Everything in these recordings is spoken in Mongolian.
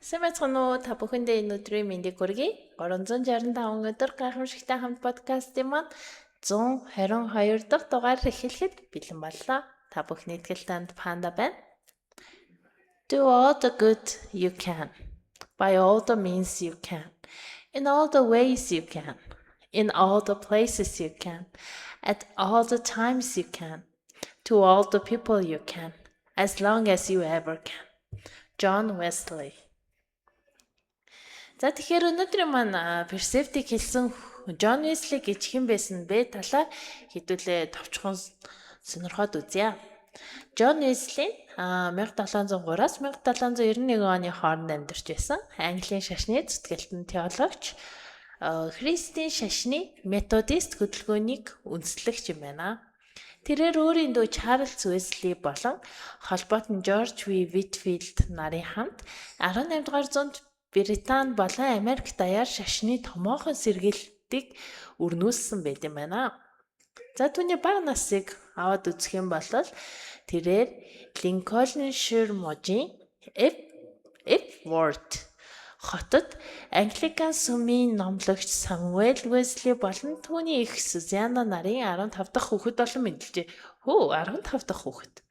Сайн байцгаана уу? Та бүхэндээ энэ өдрийн мэндийг хүргэе. 365 өдөр гайхамшигтай хамт подкастын маань 122 дахь дугаар эхлэхэд бэлэн боллоо. Та бүхний ихтгэл танд Панда байна. Do all the good you can. By all the means you can. In all the ways you can. In all the places you can. At all the times you can. To all the people you can. As long as you ever can. John Wesley. За, тэгэхээр өнөөдрийн маань precept-ийг хэлсэн Джон Уэсли гэж хэн байсан бэ талаар хэдүүлээ товчхон сонирхоод үзье. Джон Уэсли 1703-аас 1791 оны хооронд амьдарч байсан Английн шашны зүтгэлтэн теологч, Христийн шашны методист хөдөлгөөнийг үндэслэгч юм байна. Тэрээр өөрийн дүү Чарльз Уэсли болон холбоот нь Жорж Ви Витфилд нарын хамт 18 дугаар зуунд Британи болон Америк даяар шашны томоохон сэргийлтийг өрнүүлсэн байт юм байна. За, түүний бага насыг аваад үзэх юм бол тэрээр Линкольншир мужийн Epworth хотод Англикан сүмийн номлогч Самуэль Уэсли болон түүний эх Сузанна нарын 15 дахь хүүхэд болон мэндэлжээ. Хөө, 15 дахь хүүхэд.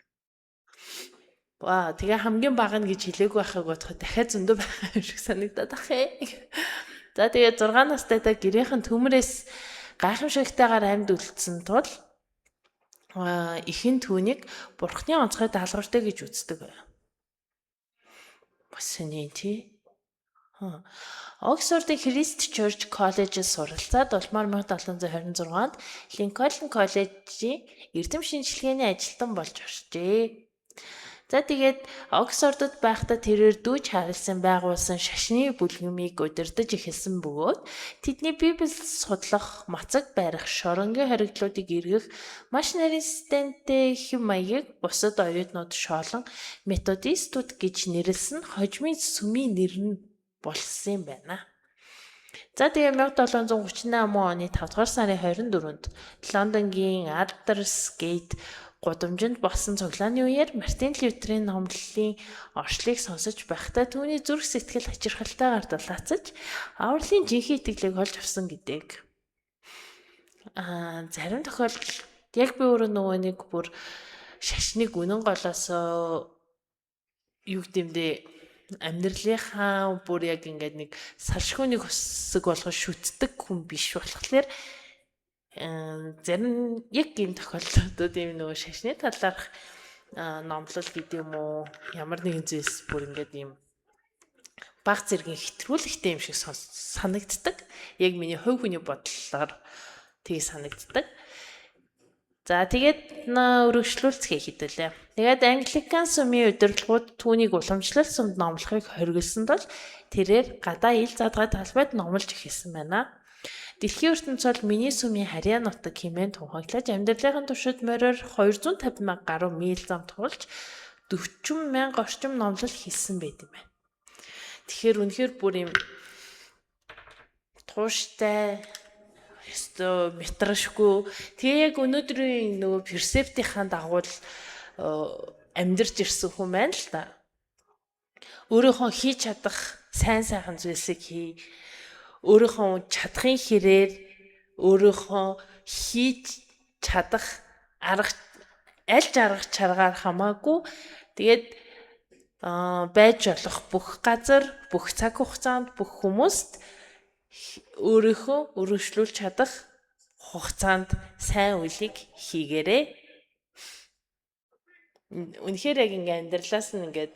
Ваа, тэгээ хамгийн бага нь гэж хэлээгүй байхыг бодоход дахиад зөндөө байгаа юм шиг санагдаад ах ээ. За, тэгээ 6 настайдаа гэрийнхэн төмрөөс гайхамшигтайгаар амьд үлдсэн тул ихэн түүнийг бурхны онцгой даалгавартай гэж үздэг. Бас сони тий. Оксфордын Christ Church College-д суралцаад улмаар 1726 онд Линкольн коллежийн эрдэм шинжилгээний ажилтан болж оржээ. За, тэгээд Оксфордод байхдаа тэрээр дүү Чарльзын байгуулсан шашны бүлгэмийг удирдах эхэлсэн бөгөөд тэдний Библи судлах, мацаг барих, шоронгийн хоригдлуудыг эргэх маш нарийн системтэй хэв маягийг бусад оюутнууд шоолон методистууд гэж нэрлэсэн хожмын сүмийн нэр нь болсон юм байна. За, тэгээ 1738 оны 5 дугаар сарын 24-нд Лондонгийн Алдерсгейт гудамжинд болсон цуглааны үеэр Мартин Лютерийн номлолын орчлыг сонсож байхдаа түүний зүрх сэтгэл хачирхалтайгаар дулаацаж авралын жинхэнэ итгэлийг олж авсан гэдэг. Зарим тохиолдолд яг би өөрөө нөгөө нэг бүр шашныг үнэн голоосоо, юу гэмдэ, амьдралынхаа бүр яг ингээд нэг салшгүй нэг хэсэг болгон шүтдэг хүн биш болохоор зарим яг ийм тохиолдлуудад ийм нөгөө шашны талаарх номлол гэдэг юм уу, ямар нэгэн зүйлс бүр ингээд ийм баг зэргийн хэтрүүлэгтэй юм шиг санагддаг. Яг миний хувь хүний бодлоор тийг санагддаг. За, тэгээд өргөжлүүлцгээе хэдүүлээ. Тэгээд Англикан сүмийн удирдлагууд түүнийг уламжлал сүмд номлохыг хориглосон тул тэрээр гадаа ил задгай талбайд номлож эхэлсэн байна. Дэлхийн ертөнц бол миний сүмийн харьяа нутаг хэмээн тунхаглаж, амьдралынхаа туршид мориор 250 мянга гаруй миль зам туулж, 40 мянга орчим номлол хийсэн байт юм байна. Тэгэхээр үнэхээр бүр юм тууштай ёстой метрашгүй. Тэгээ яг өнөөдрийн нөгөө precept-ийнхаа дагуу л амьдарч ирсэн хүн байна л да. Өөрийнхөө хийж чадах сайн сайхан зүйлсийг хий, өөрийнхөө чадахын хэрээр, өөрийнхөө хийж чадах арга, аль ч арга чаргаар хамаагүй, тэгээд байж болох бүх газар, бүх цаг хугацаанд, бүх хүмүүст өөрийнхөө өргөжлүүлж чадах хугацаанд сайн үйлийг хийгээрэй. Үнэхээр яг ингээ амьдралаас нь ингээд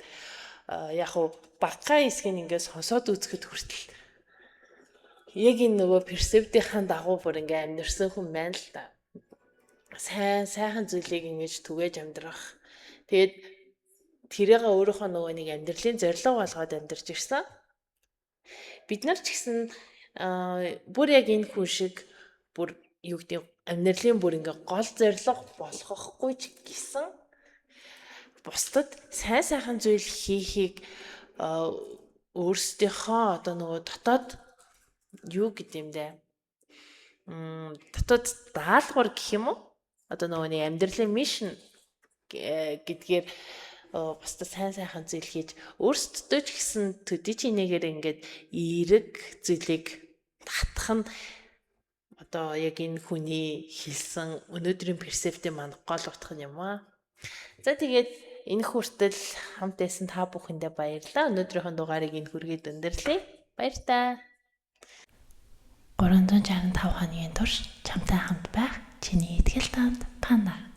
яг уу багахан хэсгийг ингээд сонсоод үзэхэд хүртэл яг энэ нөгөө precept-ийнхаа дагуу бүр ингээ амьдарсан хүн байна л да. Сайн сайхан зүйлийг ингэж түгээж амьдрах. Тэгээд тэрийг өөрийнхөө нөгөө нэг амьдралын зорилго болгоод амьдарч ирсэн. Бид нар ч гэсэн бүр яг энэ хүн шиг бүр, юу гэдэг, амьдралын бүр ингээ гол зорилго болгохгүй ч гэсэн бусдад сайн сайхан зүйл хийхийг өөрсдийнхөө одоо нөгөө дотоод, юу гэдэг юм дээ, дотоод даалгавар гэх юм уу? Одоо нөгөө нэг амьдралын mission гэдгээр бусдад сайн сайхан зүйл хийж өөрсдөө ч гэсэн төдий чинээгээр ингээд эерэг зүйлийг татах нь одоо яг энэ хүний хэлсэн өнөөдрийн перцептийн маань гол утга нь юм аа. За, тэгээд энэ хүртэл хамт байсан та бүхэндээ баярлалаа. Өнөөдрийнхөө дугаарыг энэ хүргээд өндөрлөе. Баяртай. 365 хоногийн турш чамтай хамт байх чиний итгэл таанд панда.